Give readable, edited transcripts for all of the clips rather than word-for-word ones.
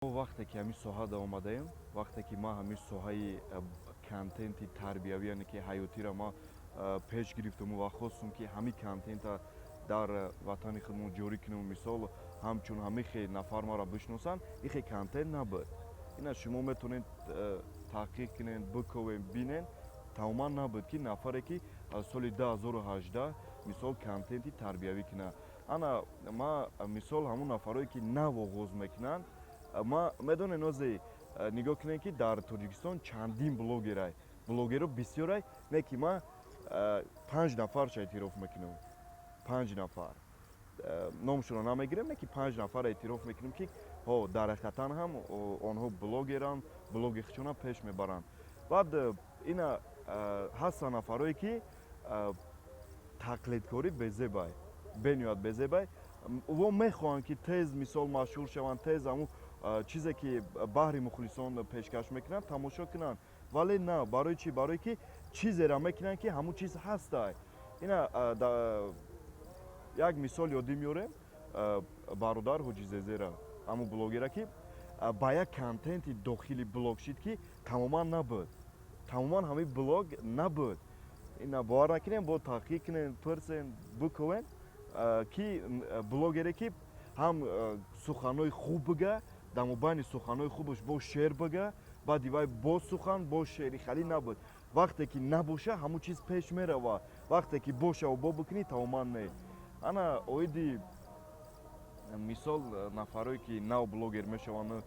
Вақте ки ҳамин соҳада омадаем, вақте ки ман ҳамин соҳаи контенти тарбиявӣ, яъне ки ҳаётиро ман пеш гирифтаму ва хостум, ки ҳамин контента дар ватани худмон ҷорӣ кунем, мисол, ҳамчун ҳамин хел нафар маро бишносанд, ин хел контент набуд. Ина шумо метавонед таҳқиқ кунед, биковед, бинед, тамоман набуд, ки нафаре ки аз соли 2018, мисол, контенти тарбиявӣ кунад. Ана ма, мисол, ҳамун нафарое ки нав оғоз мекунанд, ма медонед, нозе нигоҳ кунед, ки дар Тоҷикистон чандин блогерай, блогеро бисёрай, не ки ман панҷ нафарша эътироф мекунам, панҷ нафар, номшонро намегирем, не ки панҷ нафар эътироф мекунем, ки ҳо, дар ҳақиқатан ҳам онҳо блогеранд, блоги худшона пеш мебаранд. Баъд ина ҳастанд нафарое ки тақлидкорӣ безебай, бениҳоят безебай. Во мехоҳанд, ки тез, мисол, машҳур шаванд, тез ҳамун чизе ки баҳри мухлисон пешкаш мекунанд, тамошо кунанд. Вале на, барои чӣ? Барое ки чизеро мекунанд, ки ҳамун чиз ҳастай. Ина як мисол ёдӣ меорем, бародар Ҳоҷи Зезера, ҳамун блогера, ки ба як контенти дохили блог шид, ки тамоман набуд, тамоман ҳамин блог набуд. Ина бовар накунем, бо таҳқиқ кунем, пурсен, биковен, ки блогере ки ҳам суханҳои хуб бига, дар мобайни суханҳои хубаш бо шеър бига, баъди вай боз сухан, боз шеъри халӣ набуд. Вақте ки набоша, ҳамун чиз пеш мерава, вақте ки бошаву бо бикунӣ, тамоман не. Ана оиди, мисол, нафарое ки нав блогер мешаванд,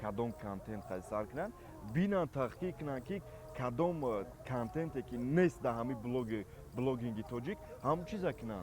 кадом контент сар кунанд, бинанд, таҳқиқ кунанд, ки кадом контенте ки нест дар ҳамин блогинги тоҷик, ҳамун чиза кунанд.